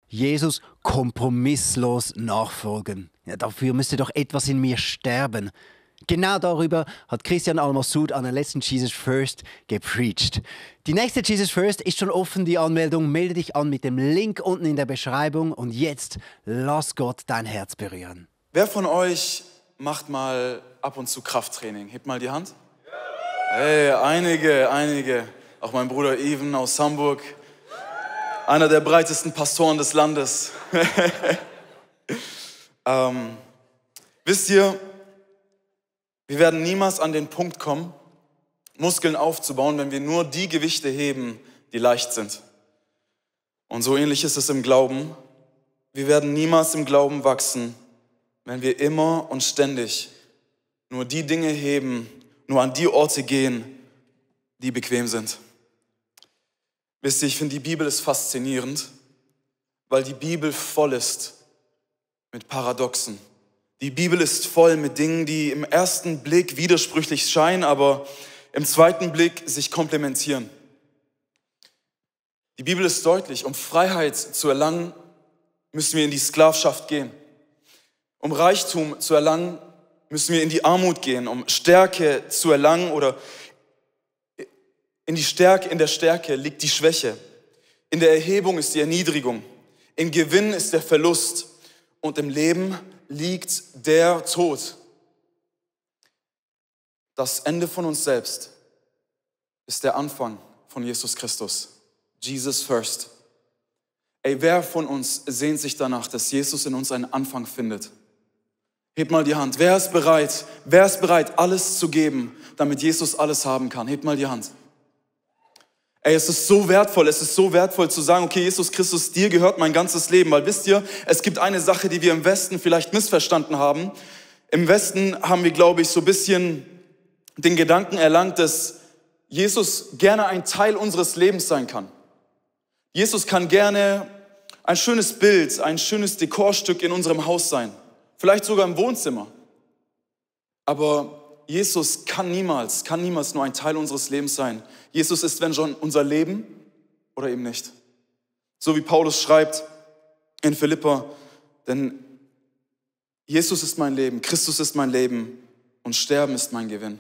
Jesus kompromisslos nachfolgen. Ja, dafür müsste doch etwas in mir sterben. Genau darüber hat Christian Al-Massoud an der letzten Jesus First gepreacht. Die nächste Jesus First ist schon offen, die Anmeldung. Melde dich an mit dem Link unten in der Beschreibung. Und jetzt lass Gott dein Herz berühren. Wer von euch macht mal ab und zu Krafttraining? Hebt mal die Hand. Hey, einige. Auch mein Bruder Even aus Hamburg. Einer der breitesten Pastoren des Landes. Wisst ihr, wir werden niemals an den Punkt kommen, Muskeln aufzubauen, wenn wir nur die Gewichte heben, die leicht sind. Und so ähnlich ist es im Glauben. Wir werden niemals im Glauben wachsen, wenn wir immer und ständig nur die Dinge heben, nur an die Orte gehen, die bequem sind. Wisst ihr, ich finde, die Bibel ist faszinierend, weil die Bibel voll ist mit Paradoxen. Die Bibel ist voll mit Dingen, die im ersten Blick widersprüchlich scheinen, aber im zweiten Blick sich komplementieren. Die Bibel ist deutlich, um Freiheit zu erlangen, müssen wir in die Sklavschaft gehen. Um Reichtum zu erlangen, müssen wir in die Armut gehen. Um Stärke zu erlangen oder in der Stärke liegt die Schwäche. In der Erhebung ist die Erniedrigung. Im Gewinn ist der Verlust. Und im Leben liegt der Tod. Das Ende von uns selbst ist der Anfang von Jesus Christus. Jesus first. Ey, wer von uns sehnt sich danach, dass Jesus in uns einen Anfang findet? Hebt mal die Hand. Wer ist bereit, alles zu geben, damit Jesus alles haben kann? Hebt mal die Hand. Ey, es ist so wertvoll zu sagen, okay, Jesus Christus, dir gehört mein ganzes Leben. Weil wisst ihr, es gibt eine Sache, die wir im Westen vielleicht missverstanden haben. Im Westen haben wir, glaube ich, so ein bisschen den Gedanken erlangt, dass Jesus gerne ein Teil unseres Lebens sein kann. Jesus kann gerne ein schönes Bild, ein schönes Dekorstück in unserem Haus sein. Vielleicht sogar im Wohnzimmer. Aber Jesus kann niemals nur ein Teil unseres Lebens sein. Jesus ist, wenn schon, unser Leben oder eben nicht. So wie Paulus schreibt in Philipper, denn Jesus ist mein Leben, Christus ist mein Leben und Sterben ist mein Gewinn.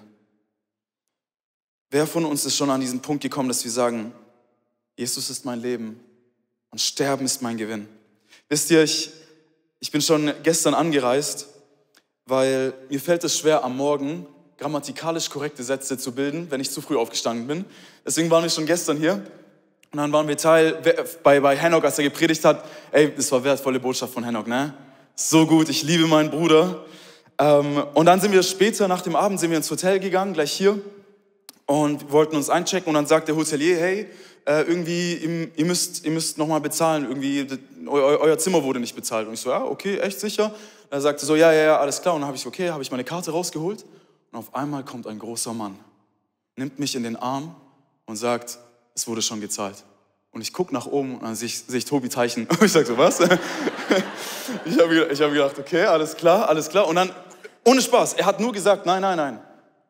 Wer von uns ist schon an diesen Punkt gekommen, dass wir sagen, Jesus ist mein Leben und Sterben ist mein Gewinn? Wisst ihr, ich bin schon gestern angereist, weil mir fällt es schwer, am Morgen grammatikalisch korrekte Sätze zu bilden, wenn ich zu früh aufgestanden bin. Deswegen waren wir schon gestern hier und dann waren wir Teil bei Henoch, als er gepredigt hat. Ey, das war wertvolle Botschaft von Henoch, ne? So gut, ich liebe meinen Bruder. Und dann sind wir später, nach dem Abend, ins Hotel gegangen, gleich hier, und wollten uns einchecken und dann sagt der Hotelier, hey, irgendwie, ihr müsst nochmal bezahlen, irgendwie, euer Zimmer wurde nicht bezahlt. Und ich so, ja, okay, echt sicher? Er sagte so, ja, alles klar. Und dann habe ich meine Karte rausgeholt. Und auf einmal kommt ein großer Mann, nimmt mich in den Arm und sagt, es wurde schon gezahlt. Und ich gucke nach oben und dann sehe ich Tobi Teichen. Und ich sage so, was? Ich habe gedacht, okay, alles klar. Und dann, ohne Spaß, er hat nur gesagt, nein.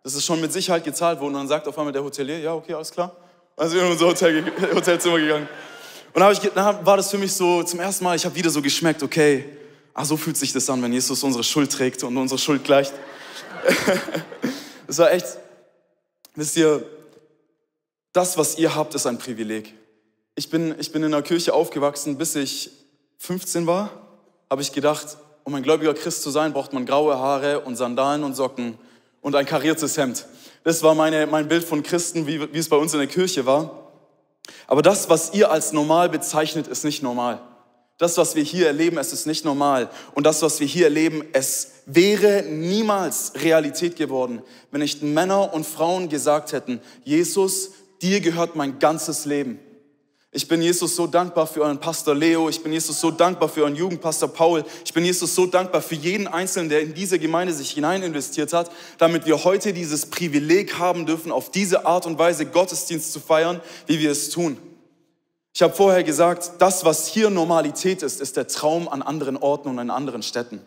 Das ist schon mit Sicherheit gezahlt worden. Und dann sagt auf einmal der Hotelier, ja, okay, alles klar. Dann sind wir in unser Hotelzimmer gegangen. Und dann war das für mich so zum ersten Mal, ich habe wieder so geschmeckt, okay, so fühlt sich das an, wenn Jesus unsere Schuld trägt und unsere Schuld gleicht. Das war echt, wisst ihr, das, was ihr habt, ist ein Privileg. Ich bin in einer Kirche aufgewachsen, bis ich 15 war, habe ich gedacht, um ein gläubiger Christ zu sein, braucht man graue Haare und Sandalen und Socken und ein kariertes Hemd. Das war mein Bild von Christen, wie es bei uns in der Kirche war. Aber das, was ihr als normal bezeichnet, ist nicht normal. Das, was wir hier erleben, es ist nicht normal. Und das, was wir hier erleben, es wäre niemals Realität geworden, wenn nicht Männer und Frauen gesagt hätten, Jesus, dir gehört mein ganzes Leben. Ich bin Jesus so dankbar für euren Pastor Leo. Ich bin Jesus so dankbar für euren Jugendpastor Paul. Ich bin Jesus so dankbar für jeden Einzelnen, der in diese Gemeinde sich hinein investiert hat, damit wir heute dieses Privileg haben dürfen, auf diese Art und Weise Gottesdienst zu feiern, wie wir es tun. Ich habe vorher gesagt, das, was hier Normalität ist, ist der Traum an anderen Orten und an anderen Städten.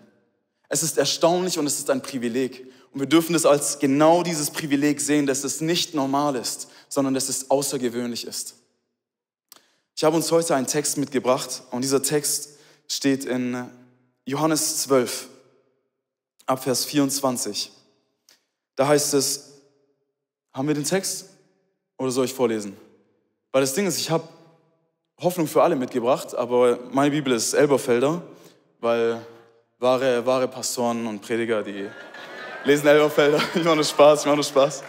Es ist erstaunlich und es ist ein Privileg. Und wir dürfen es als genau dieses Privileg sehen, dass es nicht normal ist, sondern dass es außergewöhnlich ist. Ich habe uns heute einen Text mitgebracht und dieser Text steht in Johannes 12, ab Vers 24. Da heißt es, haben wir den Text oder soll ich vorlesen? Weil das Ding ist, ich habe Hoffnung für alle mitgebracht, aber meine Bibel ist Elberfelder, weil wahre Pastoren und Prediger, die lesen Elberfelder. Ich mache nur Spaß.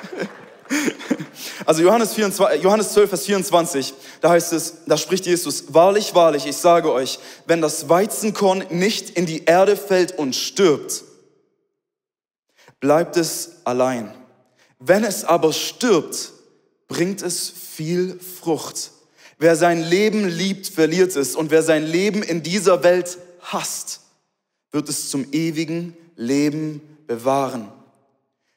Also Johannes 12, Vers 24, da heißt es, da spricht Jesus, wahrlich, wahrlich, ich sage euch, wenn das Weizenkorn nicht in die Erde fällt und stirbt, bleibt es allein. Wenn es aber stirbt, bringt es viel Frucht. Wer sein Leben liebt, verliert es. Und wer sein Leben in dieser Welt hasst, wird es zum ewigen Leben bewahren.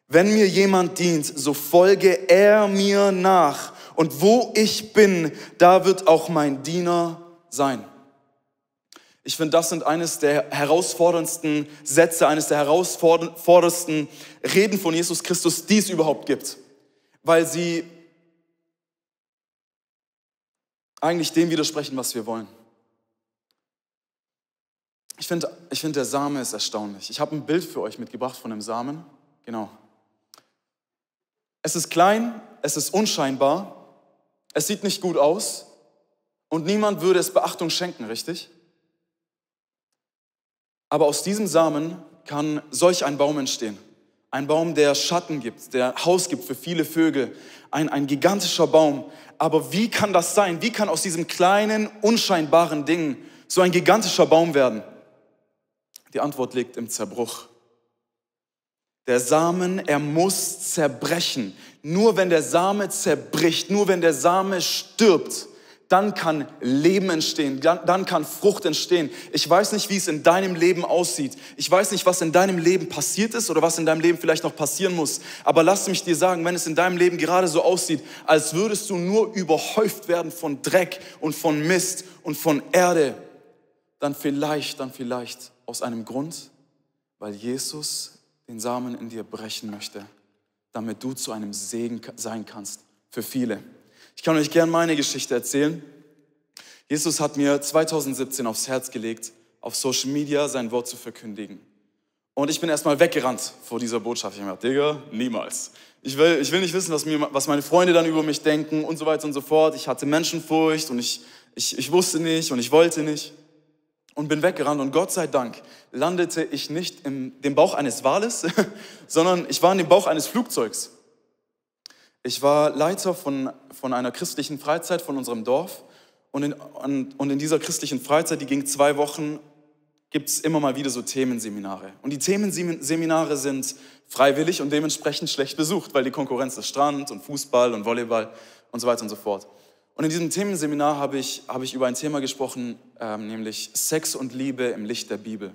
Wenn mir jemand dient, so folge er mir nach. Und wo ich bin, da wird auch mein Diener sein. Ich finde, das sind eines der herausforderndsten Sätze, eines der herausforderndsten Reden von Jesus Christus, die es überhaupt gibt. Weil sie eigentlich dem widersprechen, was wir wollen. Ich finde, der Same ist erstaunlich. Ich habe ein Bild für euch mitgebracht von dem Samen. Genau. Es ist klein, es ist unscheinbar, es sieht nicht gut aus und niemand würde es Beachtung schenken, richtig? Aber aus diesem Samen kann solch ein Baum entstehen. Ein Baum, der Schatten gibt, der Haus gibt für viele Vögel. Ein gigantischer Baum. Aber wie kann das sein? Wie kann aus diesem kleinen, unscheinbaren Ding so ein gigantischer Baum werden? Die Antwort liegt im Zerbruch. Der Samen, er muss zerbrechen. Nur wenn der Same zerbricht, nur wenn der Same stirbt, dann kann Leben entstehen, dann kann Frucht entstehen. Ich weiß nicht, wie es in deinem Leben aussieht. Ich weiß nicht, was in deinem Leben passiert ist oder was in deinem Leben vielleicht noch passieren muss. Aber lass mich dir sagen, wenn es in deinem Leben gerade so aussieht, als würdest du nur überhäuft werden von Dreck und von Mist und von Erde, dann vielleicht aus einem Grund, weil Jesus den Samen in dir brechen möchte, damit du zu einem Segen sein kannst für viele. Ich kann euch gerne meine Geschichte erzählen. Jesus hat mir 2017 aufs Herz gelegt, auf Social Media sein Wort zu verkündigen. Und ich bin erstmal weggerannt vor dieser Botschaft. Ich habe gedacht, Digga, niemals. Ich will nicht wissen, was meine Freunde dann über mich denken und so weiter und so fort. Ich hatte Menschenfurcht und ich wusste nicht und ich wollte nicht. Und bin weggerannt und Gott sei Dank landete ich nicht in dem Bauch eines Wales, sondern ich war in dem Bauch eines Flugzeugs. Ich war Leiter von einer christlichen Freizeit von unserem Dorf und in dieser christlichen Freizeit, die ging 2 Wochen, gibt es immer mal wieder so Themenseminare. Und die Themenseminare sind freiwillig und dementsprechend schlecht besucht, weil die Konkurrenz ist Strand und Fußball und Volleyball und so weiter und so fort. Und in diesem Themenseminar habe ich über ein Thema gesprochen, nämlich Sex und Liebe im Licht der Bibel.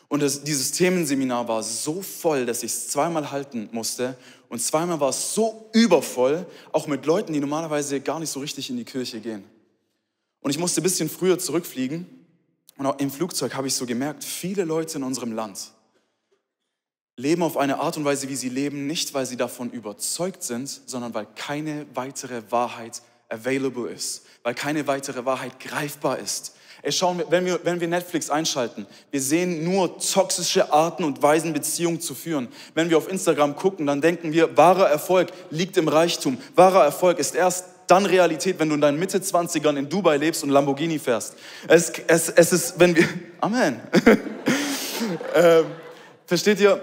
Und dieses Themenseminar war so voll, dass ich es 2-mal halten musste. Und 2-mal war es so übervoll, auch mit Leuten, die normalerweise gar nicht so richtig in die Kirche gehen. Und ich musste ein bisschen früher zurückfliegen. Und auch im Flugzeug habe ich so gemerkt, viele Leute in unserem Land leben auf eine Art und Weise, wie sie leben, nicht weil sie davon überzeugt sind, sondern weil keine weitere Wahrheit available ist, weil keine weitere Wahrheit greifbar ist. Ey, schauen, wenn wir Netflix einschalten, wir sehen nur toxische Arten und Weisen, Beziehungen zu führen. Wenn wir auf Instagram gucken, dann denken wir, wahrer Erfolg liegt im Reichtum. Wahrer Erfolg ist erst dann Realität, wenn du in deinen Mitte-20ern in Dubai lebst und Lamborghini fährst. Es ist, wenn wir, Amen. Versteht ihr?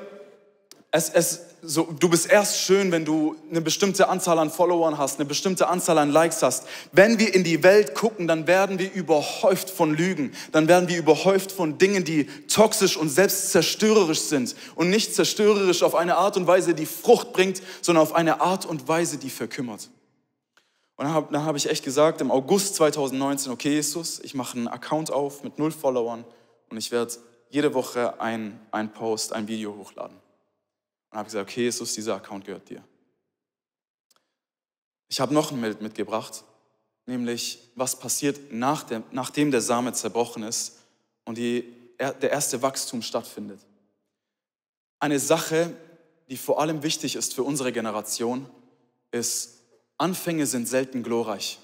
Du bist erst schön, wenn du eine bestimmte Anzahl an Followern hast, eine bestimmte Anzahl an Likes hast. Wenn wir in die Welt gucken, dann werden wir überhäuft von Lügen. Dann werden wir überhäuft von Dingen, die toxisch und selbst zerstörerisch sind. Und nicht zerstörerisch auf eine Art und Weise, die Frucht bringt, sondern auf eine Art und Weise, die verkümmert. Und dann habe ich echt gesagt, im August 2019, okay Jesus, ich mache einen Account auf mit 0 Followern und ich werde jede Woche ein Post, ein Video hochladen. Und habe gesagt, okay, Jesus, dieser Account gehört dir. Ich habe noch ein Bild mitgebracht, nämlich was passiert, nachdem der Same zerbrochen ist und der erste Wachstum stattfindet. Eine Sache, die vor allem wichtig ist für unsere Generation, ist, Anfänge sind selten glorreich.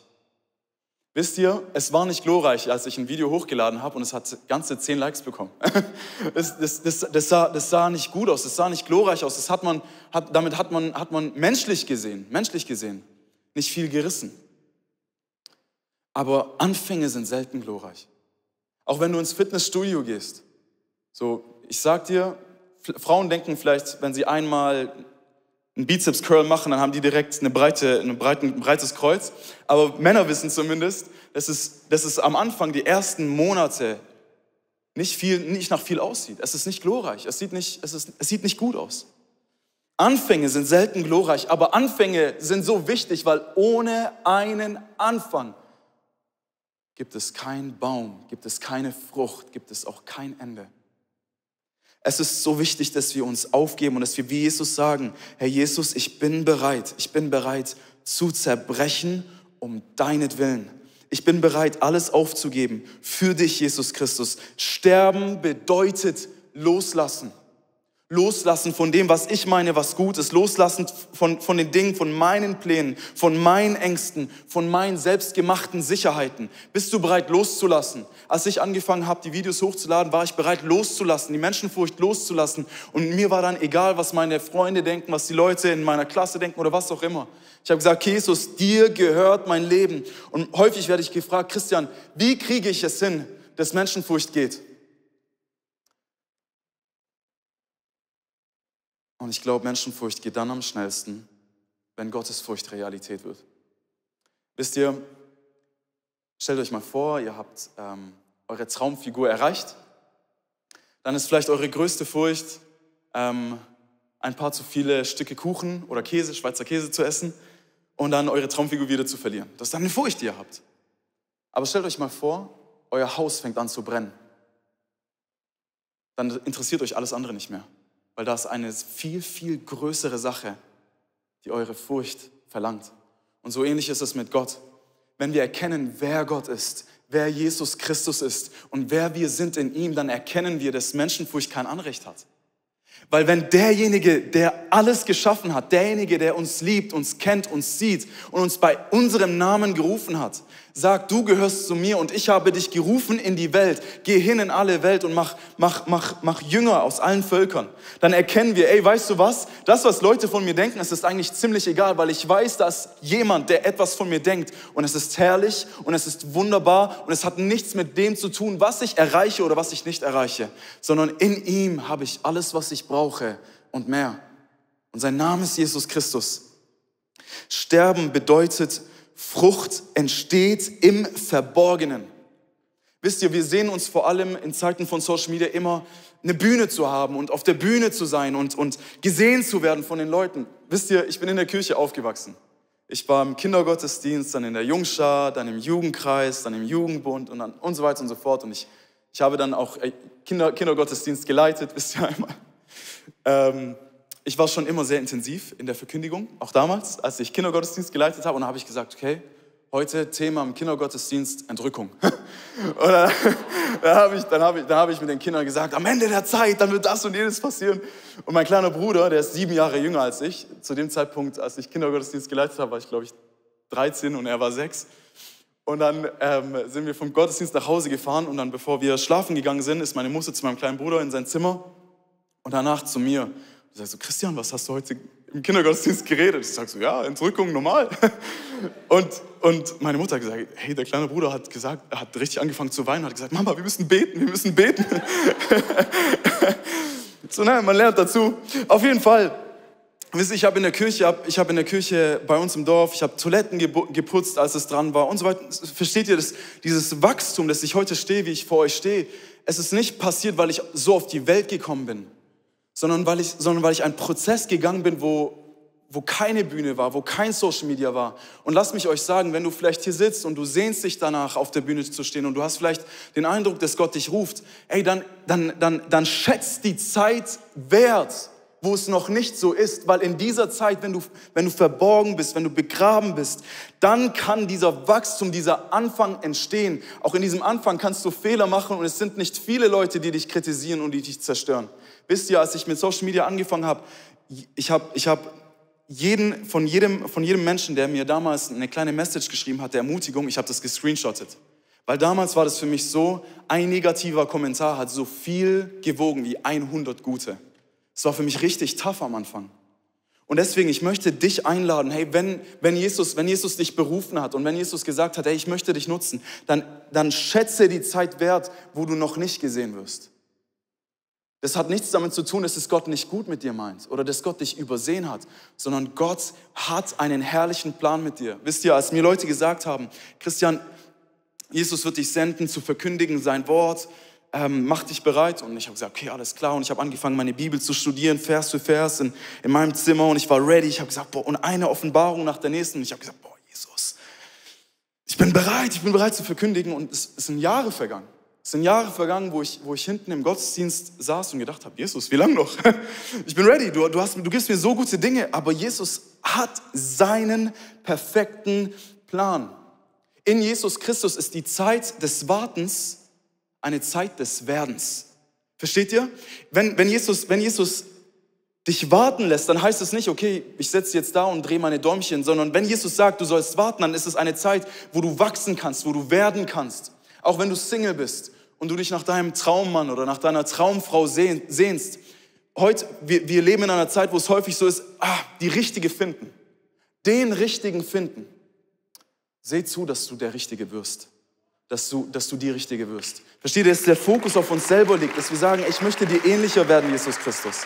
Wisst ihr, es war nicht glorreich, als ich ein Video hochgeladen habe und es hat ganze 10 Likes bekommen. Das sah nicht gut aus, das sah nicht glorreich aus. Damit hat man menschlich gesehen, nicht viel gerissen. Aber Anfänge sind selten glorreich. Auch wenn du ins Fitnessstudio gehst. So, ich sag dir, Frauen denken vielleicht, wenn sie einmal einen Bizeps-Curl machen, dann haben die direkt ein breites Kreuz. Aber Männer wissen zumindest, dass es am Anfang, die ersten Monate, nicht nach viel aussieht. Es ist nicht glorreich, es sieht nicht gut aus. Anfänge sind selten glorreich, aber Anfänge sind so wichtig, weil ohne einen Anfang gibt es keinen Baum, gibt es keine Frucht, gibt es auch kein Ende. Es ist so wichtig, dass wir uns aufgeben und dass wir wie Jesus sagen, Herr Jesus, ich bin bereit zu zerbrechen um deinetwillen. Ich bin bereit, alles aufzugeben für dich, Jesus Christus. Sterben bedeutet loslassen. Loslassen von dem, was ich meine, was gut ist. Loslassen von den Dingen, von meinen Plänen, von meinen Ängsten, von meinen selbstgemachten Sicherheiten. Bist du bereit, loszulassen? Als ich angefangen habe, die Videos hochzuladen, war ich bereit, loszulassen, die Menschenfurcht loszulassen. Und mir war dann egal, was meine Freunde denken, was die Leute in meiner Klasse denken oder was auch immer. Ich habe gesagt, Jesus, dir gehört mein Leben. Und häufig werde ich gefragt, Christian, wie kriege ich es hin, dass Menschenfurcht geht? Und ich glaube, Menschenfurcht geht dann am schnellsten, wenn Gottesfurcht Realität wird. Wisst ihr, stellt euch mal vor, ihr habt eure Traumfigur erreicht. Dann ist vielleicht eure größte Furcht, ein paar zu viele Stücke Kuchen oder Käse, Schweizer Käse zu essen und dann eure Traumfigur wieder zu verlieren. Das ist dann eine Furcht, die ihr habt. Aber stellt euch mal vor, euer Haus fängt an zu brennen. Dann interessiert euch alles andere nicht mehr. Weil das ist eine viel, viel größere Sache, die eure Furcht verlangt. Und so ähnlich ist es mit Gott. Wenn wir erkennen, wer Gott ist, wer Jesus Christus ist und wer wir sind in ihm, dann erkennen wir, dass Menschenfurcht kein Anrecht hat. Weil wenn derjenige, der alles geschaffen hat, derjenige, der uns liebt, uns kennt, uns sieht und uns bei unserem Namen gerufen hat, sagt, du gehörst zu mir und ich habe dich gerufen in die Welt, geh hin in alle Welt und mach Jünger aus allen Völkern, dann erkennen wir, ey, weißt du was? Das, was Leute von mir denken, es ist eigentlich ziemlich egal, weil ich weiß, dass jemand, der etwas von mir denkt und es ist herrlich und es ist wunderbar und es hat nichts mit dem zu tun, was ich erreiche oder was ich nicht erreiche, sondern in ihm habe ich alles, was ich brauche und mehr. Und sein Name ist Jesus Christus. Sterben bedeutet, Frucht entsteht im Verborgenen. Wisst ihr, wir sehen uns vor allem in Zeiten von Social Media immer, eine Bühne zu haben und auf der Bühne zu sein und gesehen zu werden von den Leuten. Wisst ihr, ich bin in der Kirche aufgewachsen. Ich war im Kindergottesdienst, dann in der Jungschar, dann im Jugendkreis, dann im Jugendbund und so weiter und so fort. Und ich habe dann auch Kindergottesdienst geleitet, wisst ihr einmal. Ich war schon immer sehr intensiv in der Verkündigung, auch damals, als ich Kindergottesdienst geleitet habe. Und da habe ich gesagt, okay, heute Thema im Kindergottesdienst Entrückung. Und dann habe ich mit den Kindern gesagt, am Ende der Zeit, dann wird das und jenes passieren. Und mein kleiner Bruder, der ist 7 Jahre jünger als ich, zu dem Zeitpunkt, als ich Kindergottesdienst geleitet habe, war ich, glaube ich, 13 und er war 6. Und dann sind wir vom Gottesdienst nach Hause gefahren und dann, bevor wir schlafen gegangen sind, ist meine Mutter zu meinem kleinen Bruder in sein Zimmer und danach zu mir. Ich sage so, Christian, was hast du heute im Kindergottesdienst geredet? Ich sage so, ja, Entrückung, normal. Und meine Mutter hat gesagt, hey, der kleine Bruder hat richtig angefangen zu weinen, hat gesagt, Mama, wir müssen beten. So, nein, man lernt dazu. Auf jeden Fall, wisst ihr, ich habe in der Kirche bei uns im Dorf, ich habe Toiletten geputzt, als es dran war und so weiter. Versteht ihr, dieses Wachstum, dass ich heute stehe, wie ich vor euch stehe, es ist nicht passiert, weil ich so auf die Welt gekommen bin, sondern weil ich einen Prozess gegangen bin, wo keine Bühne war, wo kein Social Media war. Und lasst mich euch sagen, wenn du vielleicht hier sitzt und du sehnst dich danach, auf der Bühne zu stehen und du hast vielleicht den Eindruck, dass Gott dich ruft, ey, dann schätzt die Zeit wert, wo es noch nicht so ist, weil in dieser Zeit, wenn du verborgen bist, wenn du begraben bist, dann kann dieser Wachstum, dieser Anfang entstehen. Auch in diesem Anfang kannst du Fehler machen und es sind nicht viele Leute, die dich kritisieren und die dich zerstören. Wisst ihr, als ich mit Social Media angefangen habe, ich hab von jedem Menschen, der mir damals eine kleine Message geschrieben hat, der Ermutigung, ich habe das gescreenshottet. Weil damals war das für mich so, ein negativer Kommentar hat so viel gewogen wie 100 gute. Es war für mich richtig tough am Anfang. Und deswegen, ich möchte dich einladen, hey, wenn Jesus dich berufen hat und wenn Jesus gesagt hat, hey, ich möchte dich nutzen, dann schätze die Zeit wert, wo du noch nicht gesehen wirst. Das hat nichts damit zu tun, dass es Gott nicht gut mit dir meint oder dass Gott dich übersehen hat, sondern Gott hat einen herrlichen Plan mit dir. Wisst ihr, als mir Leute gesagt haben, Christian, Jesus wird dich senden, zu verkündigen sein Wort, mach dich bereit. Und ich habe gesagt, okay, alles klar. Und ich habe angefangen, meine Bibel zu studieren, Vers für Vers in meinem Zimmer. Und ich war ready. Ich habe gesagt, boah, und eine Offenbarung nach der nächsten. Und ich habe gesagt, boah, Jesus, ich bin bereit zu verkündigen. Und es sind Jahre vergangen. Es sind Jahre vergangen, wo ich hinten im Gottesdienst saß und gedacht habe, Jesus, wie lange noch? Ich bin ready, du gibst mir so gute Dinge. Aber Jesus hat seinen perfekten Plan. In Jesus Christus ist die Zeit des Wartens eine Zeit des Werdens. Versteht ihr? Wenn Jesus dich warten lässt, dann heißt es nicht, okay, ich sitze jetzt da und drehe meine Däumchen, sondern wenn Jesus sagt, du sollst warten, dann ist es eine Zeit, wo du wachsen kannst, wo du werden kannst. Auch wenn du Single bist und du dich nach deinem Traummann oder nach deiner Traumfrau sehnst. Heute, wir leben in einer Zeit, wo es häufig so ist, die Richtige finden. Den Richtigen finden. Seh zu, dass du der Richtige wirst. Dass du die Richtige wirst. Versteht ihr, dass der Fokus auf uns selber liegt, dass wir sagen, ich möchte dir ähnlicher werden, Jesus Christus.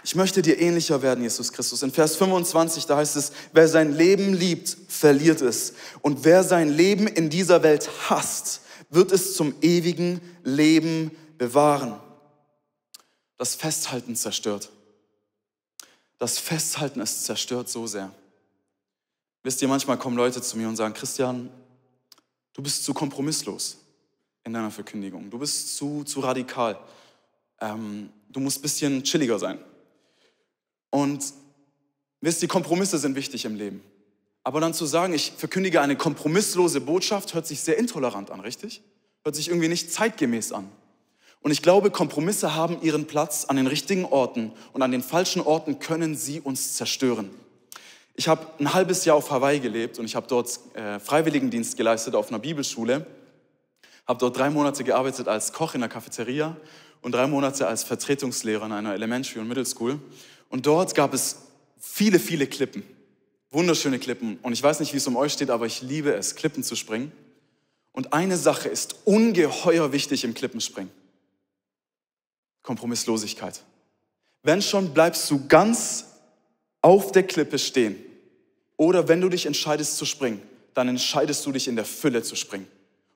Ich möchte dir ähnlicher werden, Jesus Christus. In Vers 25, da heißt es, wer sein Leben liebt, verliert es. Und wer sein Leben in dieser Welt hasst, wird es zum ewigen Leben bewahren. Das Festhalten zerstört. Das Festhalten ist zerstört so sehr. Wisst ihr, manchmal kommen Leute zu mir und sagen, Christian, du bist zu kompromisslos in deiner Verkündigung. Du bist zu radikal. Du musst ein bisschen chilliger sein. Und wisst ihr, Kompromisse sind wichtig im Leben. Aber dann zu sagen, ich verkündige eine kompromisslose Botschaft, hört sich sehr intolerant an, richtig? Hört sich irgendwie nicht zeitgemäß an. Und ich glaube, Kompromisse haben ihren Platz an den richtigen Orten und an den falschen Orten können sie uns zerstören. Ich habe ein halbes Jahr auf Hawaii gelebt und ich habe dort Freiwilligendienst geleistet auf einer Bibelschule. Habe dort 3 Monate gearbeitet als Koch in der Cafeteria und 3 Monate als Vertretungslehrer in einer Elementary und Middle School. Und dort gab es viele, viele Klippen, wunderschöne Klippen. Und ich weiß nicht, wie es um euch steht, aber ich liebe es, Klippen zu springen. Und eine Sache ist ungeheuer wichtig im Klippenspringen. Kompromisslosigkeit. Wenn schon, bleibst du ganz auf der Klippe stehen. Oder wenn du dich entscheidest zu springen, dann entscheidest du dich in der Fülle zu springen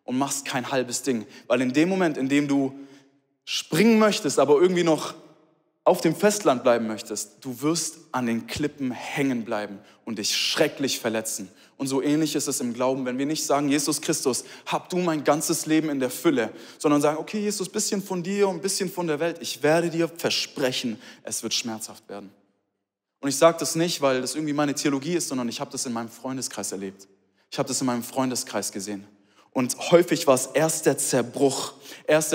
und machst kein halbes Ding. Weil in dem Moment, in dem du springen möchtest, aber irgendwie noch auf dem Festland bleiben möchtest, du wirst an den Klippen hängen bleiben und dich schrecklich verletzen. Und so ähnlich ist es im Glauben, wenn wir nicht sagen, Jesus Christus, hab du mein ganzes Leben in der Fülle, sondern sagen, okay, Jesus, bisschen von dir und ein bisschen von der Welt. Ich werde dir versprechen, es wird schmerzhaft werden. Und ich sage das nicht, weil das irgendwie meine Theologie ist, sondern ich habe das in meinem Freundeskreis erlebt. Ich habe das in meinem Freundeskreis gesehen. Und häufig war es erst der Zerbruch, erst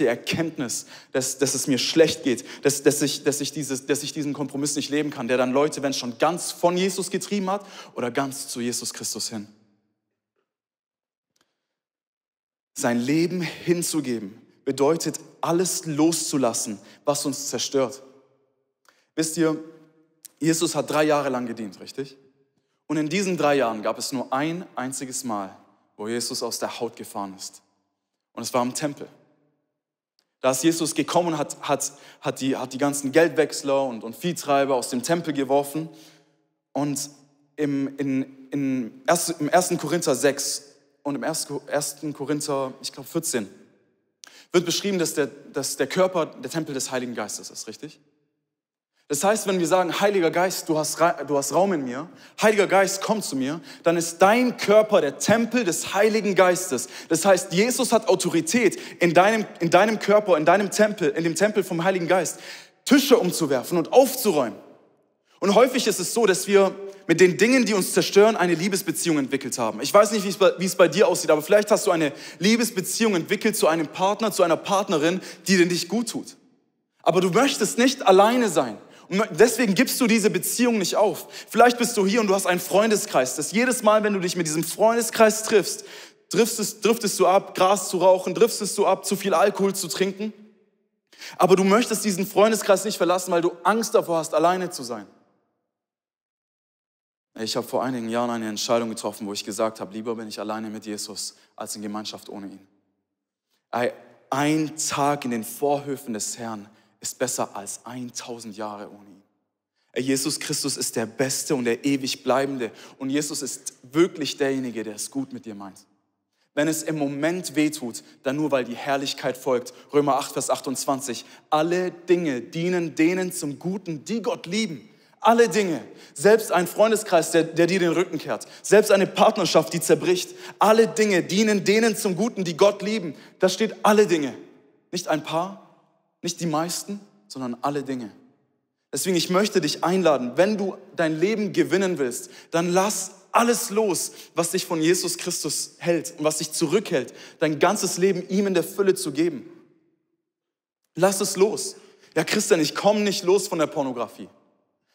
die Erkenntnis, dass es mir schlecht geht, dass ich diesen Kompromiss nicht leben kann, der dann Leute, wenn es schon ganz von Jesus getrieben hat oder ganz zu Jesus Christus hin. Sein Leben hinzugeben bedeutet, alles loszulassen, was uns zerstört. Wisst ihr, Jesus hat 3 Jahre lang gedient, richtig? Und in diesen 3 Jahren gab es nur ein einziges Mal, wo Jesus aus der Haut gefahren ist. Und es war im Tempel. Da ist Jesus gekommen und hat die ganzen Geldwechsler und Viehtreiber aus dem Tempel geworfen. Und im 1. Korinther 6 und im 1. Korinther, ich glaube 14, wird beschrieben, dass der Körper der Tempel des Heiligen Geistes ist, richtig? Das heißt, wenn wir sagen, Heiliger Geist, du hast Raum in mir, Heiliger Geist, komm zu mir, dann ist dein Körper der Tempel des Heiligen Geistes. Das heißt, Jesus hat Autorität in deinem Körper, in dem Tempel vom Heiligen Geist, Tische umzuwerfen und aufzuräumen. Und häufig ist es so, dass wir mit den Dingen, die uns zerstören, eine Liebesbeziehung entwickelt haben. Ich weiß nicht, wie es bei dir aussieht, aber vielleicht hast du eine Liebesbeziehung entwickelt zu einem Partner, zu einer Partnerin, die dir nicht gut tut. Aber du möchtest nicht alleine sein. Und deswegen gibst du diese Beziehung nicht auf. Vielleicht bist du hier und du hast einen Freundeskreis, dass jedes Mal, wenn du dich mit diesem Freundeskreis triffst, driftest du ab, Gras zu rauchen, driftest du ab, zu viel Alkohol zu trinken. Aber du möchtest diesen Freundeskreis nicht verlassen, weil du Angst davor hast, alleine zu sein. Ich habe vor einigen Jahren eine Entscheidung getroffen, wo ich gesagt habe, lieber bin ich alleine mit Jesus, als in Gemeinschaft ohne ihn. Ein Tag in den Vorhöfen des Herrn ist besser als 1000 Jahre ohne ihn. Jesus Christus ist der Beste und der ewig Bleibende. Und Jesus ist wirklich derjenige, der es gut mit dir meint. Wenn es im Moment wehtut, dann nur, weil die Herrlichkeit folgt. Römer 8, Vers 28. Alle Dinge dienen denen zum Guten, die Gott lieben. Alle Dinge. Selbst ein Freundeskreis, der dir den Rücken kehrt. Selbst eine Partnerschaft, die zerbricht. Alle Dinge dienen denen zum Guten, die Gott lieben. Da steht alle Dinge. Nicht ein paar, nicht die meisten, sondern alle Dinge. Deswegen, ich möchte dich einladen, wenn du dein Leben gewinnen willst, dann lass alles los, was dich von Jesus Christus hält und was dich zurückhält, dein ganzes Leben ihm in der Fülle zu geben. Lass es los. Ja, Christian, ich komme nicht los von der Pornografie.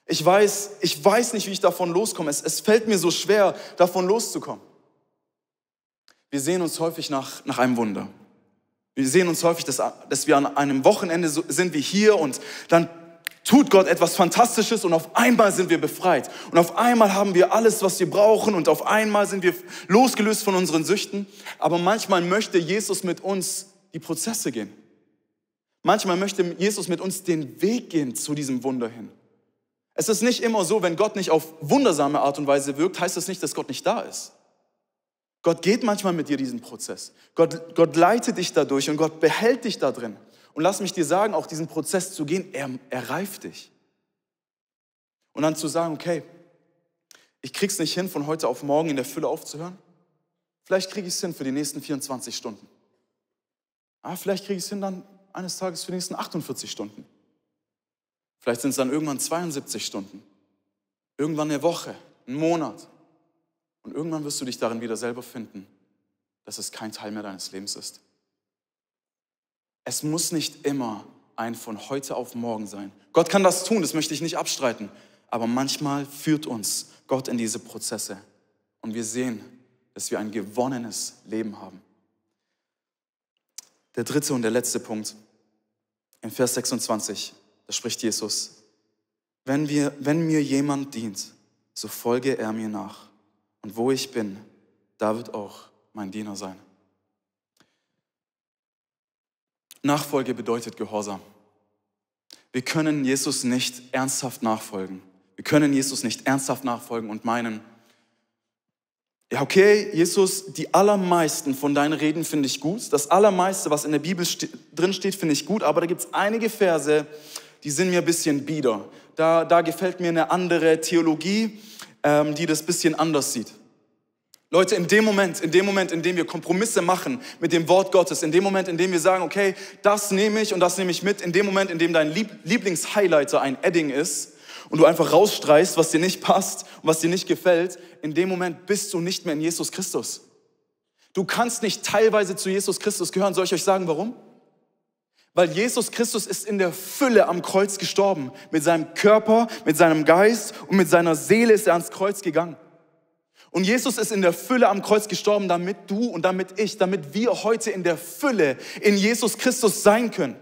Ich weiß nicht, wie ich davon loskomme. Es fällt mir so schwer, davon loszukommen. Wir sehen uns häufig nach einem Wunder. Wir sehen uns häufig, dass wir an einem Wochenende sind wie hier und dann tut Gott etwas Fantastisches und auf einmal sind wir befreit. Und auf einmal haben wir alles, was wir brauchen und auf einmal sind wir losgelöst von unseren Süchten. Aber manchmal möchte Jesus mit uns die Prozesse gehen. Manchmal möchte Jesus mit uns den Weg gehen zu diesem Wunder hin. Es ist nicht immer so, wenn Gott nicht auf wundersame Art und Weise wirkt, heißt das nicht, dass Gott nicht da ist. Gott geht manchmal mit dir diesen Prozess. Gott leitet dich dadurch und Gott behält dich da drin. Und lass mich dir sagen, auch diesen Prozess zu gehen, er reift dich. Und dann zu sagen, okay, ich krieg's nicht hin, von heute auf morgen in der Fülle aufzuhören. Vielleicht kriege ich es hin für die nächsten 24 Stunden. Aber vielleicht kriege ich es hin dann eines Tages für die nächsten 48 Stunden. Vielleicht sind es dann irgendwann 72 Stunden. Irgendwann eine Woche, einen Monat. Und irgendwann wirst du dich darin wieder selber finden, dass es kein Teil mehr deines Lebens ist. Es muss nicht immer ein von heute auf morgen sein. Gott kann das tun, das möchte ich nicht abstreiten. Aber manchmal führt uns Gott in diese Prozesse. Und wir sehen, dass wir ein gewonnenes Leben haben. Der dritte und der letzte Punkt. In Vers 26, da spricht Jesus. Wenn mir jemand dient, so folge er mir nach. Und wo ich bin, da wird auch mein Diener sein. Nachfolge bedeutet Gehorsam. Wir können Jesus nicht ernsthaft nachfolgen. Wir können Jesus nicht ernsthaft nachfolgen und meinen, ja okay, Jesus, die allermeisten von deinen Reden finde ich gut. Das allermeiste, was in der Bibel drin steht, finde ich gut. Aber da gibt es einige Verse, die sind mir ein bisschen bieder. Da gefällt mir eine andere Theologie, die das ein bisschen anders sieht. Leute, in dem Moment, in dem wir Kompromisse machen mit dem Wort Gottes, in dem Moment, in dem wir sagen, okay, das nehme ich und das nehme ich mit, in dem Moment, in dem dein Lieblingshighlighter ein Edding ist und du einfach rausstreichst, was dir nicht passt und was dir nicht gefällt, in dem Moment bist du nicht mehr in Jesus Christus. Du kannst nicht teilweise zu Jesus Christus gehören. Soll ich euch sagen, warum? Weil Jesus Christus ist in der Fülle am Kreuz gestorben. Mit seinem Körper, mit seinem Geist und mit seiner Seele ist er ans Kreuz gegangen. Und Jesus ist in der Fülle am Kreuz gestorben, damit du und damit wir heute in der Fülle in Jesus Christus sein können.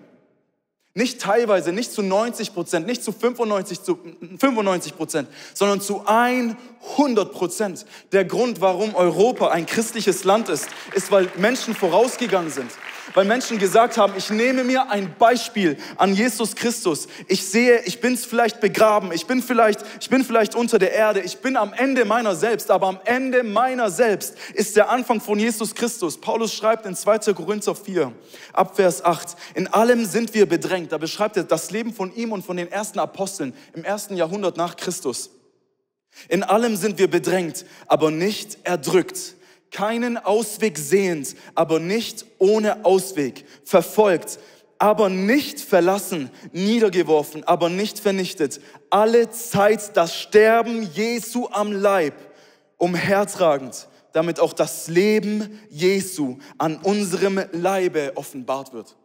Nicht teilweise, nicht zu 90%, nicht zu 95%, sondern zu 100%. Der Grund, warum Europa ein christliches Land ist, weil Menschen vorausgegangen sind. Weil Menschen gesagt haben, ich nehme mir ein Beispiel an Jesus Christus. Ich sehe, ich bin vielleicht begraben, ich bin vielleicht unter der Erde, ich bin am Ende meiner selbst, aber am Ende meiner selbst ist der Anfang von Jesus Christus. Paulus schreibt in 2. Korinther 4, ab Vers 8, in allem sind wir bedrängt. Da beschreibt er das Leben von ihm und von den ersten Aposteln im 1. Jahrhundert nach Christus. In allem sind wir bedrängt, aber nicht erdrückt. Keinen Ausweg sehend, aber nicht ohne Ausweg. Verfolgt, aber nicht verlassen. Niedergeworfen, aber nicht vernichtet. Alle Zeit das Sterben Jesu am Leib umhertragend, damit auch das Leben Jesu an unserem Leibe offenbart wird.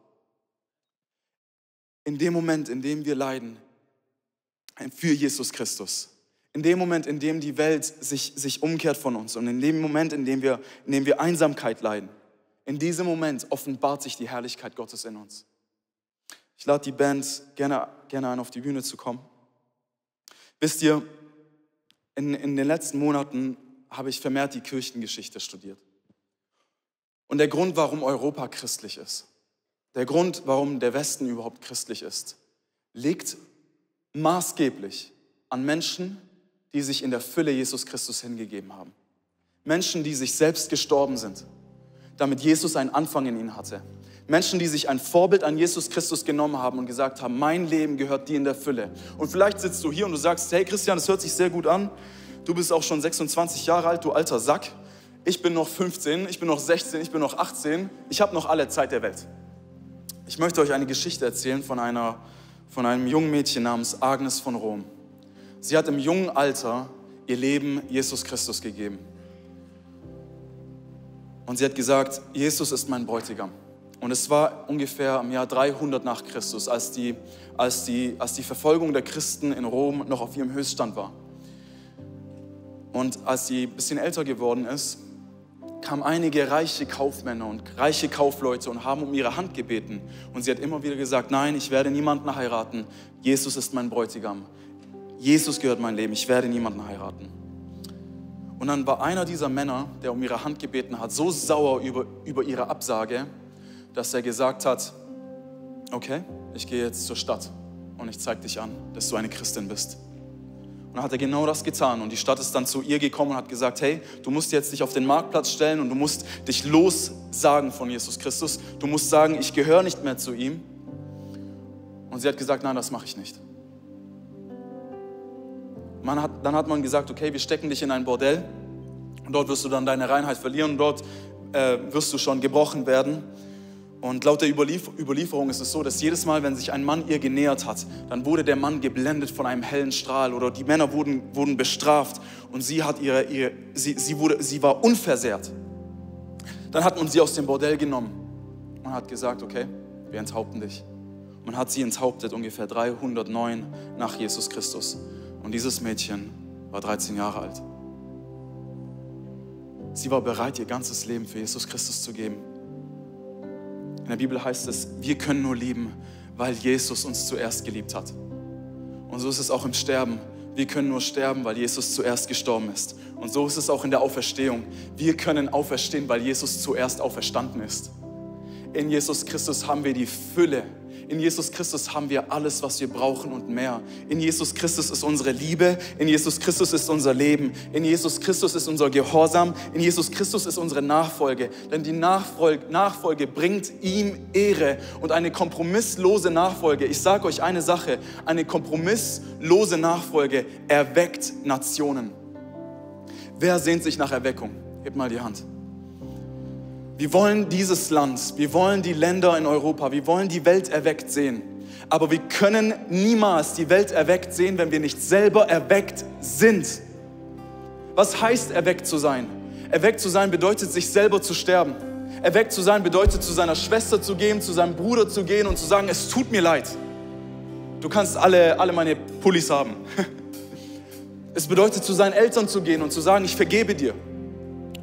In dem Moment, in dem wir leiden, für Jesus Christus. In dem Moment, in dem die Welt sich umkehrt von uns und in dem Moment, in dem wir Einsamkeit leiden, in diesem Moment offenbart sich die Herrlichkeit Gottes in uns. Ich lade die Band gerne ein, auf die Bühne zu kommen. Wisst ihr, in den letzten Monaten habe ich vermehrt die Kirchengeschichte studiert. Und der Grund, warum Europa christlich ist, der Grund, warum der Westen überhaupt christlich ist, liegt maßgeblich an Menschen, die sich in der Fülle Jesus Christus hingegeben haben. Menschen, die sich selbst gestorben sind, damit Jesus einen Anfang in ihnen hatte. Menschen, die sich ein Vorbild an Jesus Christus genommen haben und gesagt haben, mein Leben gehört dir in der Fülle. Und vielleicht sitzt du hier und du sagst, hey Christian, das hört sich sehr gut an. Du bist auch schon 26 Jahre alt, du alter Sack. Ich bin noch 15, ich bin noch 16, ich bin noch 18. Ich habe noch alle Zeit der Welt. Ich möchte euch eine Geschichte erzählen von einem jungen Mädchen namens Agnes von Rom. Sie hat im jungen Alter ihr Leben Jesus Christus gegeben. Und sie hat gesagt, Jesus ist mein Bräutigam. Und es war ungefähr im Jahr 300 nach Christus, als die Verfolgung der Christen in Rom noch auf ihrem Höchststand war. Und als sie ein bisschen älter geworden ist, kamen einige reiche Kaufmänner und reiche Kaufleute und haben um ihre Hand gebeten. Und sie hat immer wieder gesagt, nein, ich werde niemanden heiraten. Jesus ist mein Bräutigam. Jesus gehört mein Leben. Ich werde niemanden heiraten. Und dann war einer dieser Männer, der um ihre Hand gebeten hat, so sauer über ihre Absage, dass er gesagt hat, okay, ich gehe jetzt zur Stadt und ich zeige dich an, dass du eine Christin bist. Und dann hat er genau das getan und die Stadt ist dann zu ihr gekommen und hat gesagt, hey, du musst jetzt dich auf den Marktplatz stellen und du musst dich lossagen von Jesus Christus. Du musst sagen, ich gehöre nicht mehr zu ihm. Und sie hat gesagt, nein, das mache ich nicht. Dann hat man gesagt, okay, wir stecken dich in ein Bordell und dort wirst du dann deine Reinheit verlieren und dort wirst du schon gebrochen werden. Und laut der Überlieferung ist es so, dass jedes Mal, wenn sich ein Mann ihr genähert hat, dann wurde der Mann geblendet von einem hellen Strahl oder die Männer wurden bestraft und sie war unversehrt. Dann hat man sie aus dem Bordell genommen und hat gesagt, okay, wir enthaupten dich. Man hat sie enthauptet ungefähr 309 nach Jesus Christus. Und dieses Mädchen war 13 Jahre alt. Sie war bereit, ihr ganzes Leben für Jesus Christus zu geben. In der Bibel heißt es, wir können nur lieben, weil Jesus uns zuerst geliebt hat. Und so ist es auch im Sterben. Wir können nur sterben, weil Jesus zuerst gestorben ist. Und so ist es auch in der Auferstehung. Wir können auferstehen, weil Jesus zuerst auferstanden ist. In Jesus Christus haben wir die Fülle. In Jesus Christus haben wir alles, was wir brauchen und mehr. In Jesus Christus ist unsere Liebe. In Jesus Christus ist unser Leben. In Jesus Christus ist unser Gehorsam. In Jesus Christus ist unsere Nachfolge. Denn die Nachfolge bringt ihm Ehre. Und eine kompromisslose Nachfolge, ich sage euch eine Sache, eine kompromisslose Nachfolge erweckt Nationen. Wer sehnt sich nach Erweckung? Hebt mal die Hand. Wir wollen dieses Land, wir wollen die Länder in Europa, wir wollen die Welt erweckt sehen. Aber wir können niemals die Welt erweckt sehen, wenn wir nicht selber erweckt sind. Was heißt erweckt zu sein? Erweckt zu sein bedeutet, sich selber zu sterben. Erweckt zu sein bedeutet, zu seiner Schwester zu gehen, zu seinem Bruder zu gehen und zu sagen, es tut mir leid. Du kannst alle meine Pullis haben. Es bedeutet, zu seinen Eltern zu gehen und zu sagen, ich vergebe dir.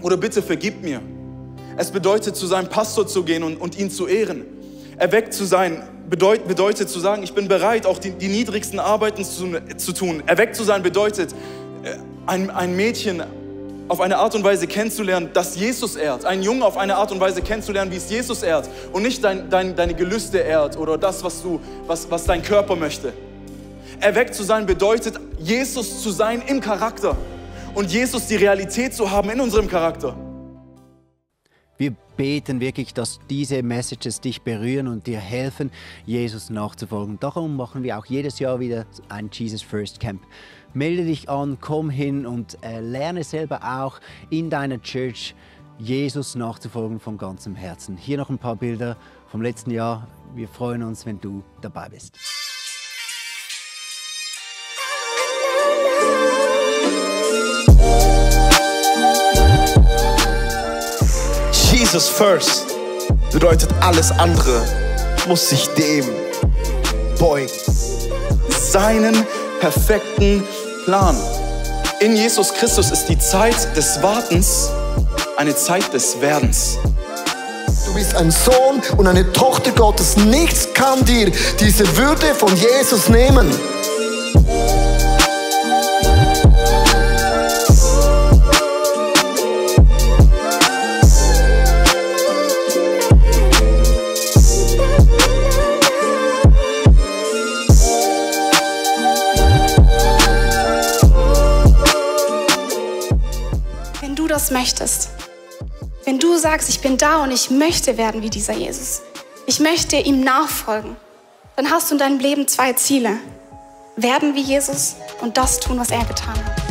Oder bitte vergib mir. Es bedeutet, zu seinem Pastor zu gehen und ihn zu ehren. Erweckt zu sein bedeutet zu sagen, ich bin bereit, auch die niedrigsten Arbeiten zu tun. Erweckt zu sein bedeutet, ein Mädchen auf eine Art und Weise kennenzulernen, das Jesus ehrt. Einen Jungen auf eine Art und Weise kennenzulernen, wie es Jesus ehrt. Und nicht deine Gelüste ehrt oder das, was dein Körper möchte. Erweckt zu sein bedeutet, Jesus zu sein im Charakter. Und Jesus die Realität zu haben in unserem Charakter. Wir beten wirklich, dass diese Messages dich berühren und dir helfen, Jesus nachzufolgen. Darum machen wir auch jedes Jahr wieder ein Jesus First Camp. Melde dich an, komm hin und lerne selber auch in deiner Church Jesus nachzufolgen von ganzem Herzen. Hier noch ein paar Bilder vom letzten Jahr. Wir freuen uns, wenn du dabei bist. Jesus first bedeutet, alles andere muss sich dem beugen. Seinen perfekten Plan. In Jesus Christus ist die Zeit des Wartens eine Zeit des Werdens. Du bist ein Sohn und eine Tochter Gottes. Nichts kann dir diese Würde von Jesus nehmen. Wenn du das möchtest, wenn du sagst, ich bin da und ich möchte werden wie dieser Jesus, ich möchte ihm nachfolgen, dann hast du in deinem Leben 2 Ziele. Werden wie Jesus und das tun, was er getan hat.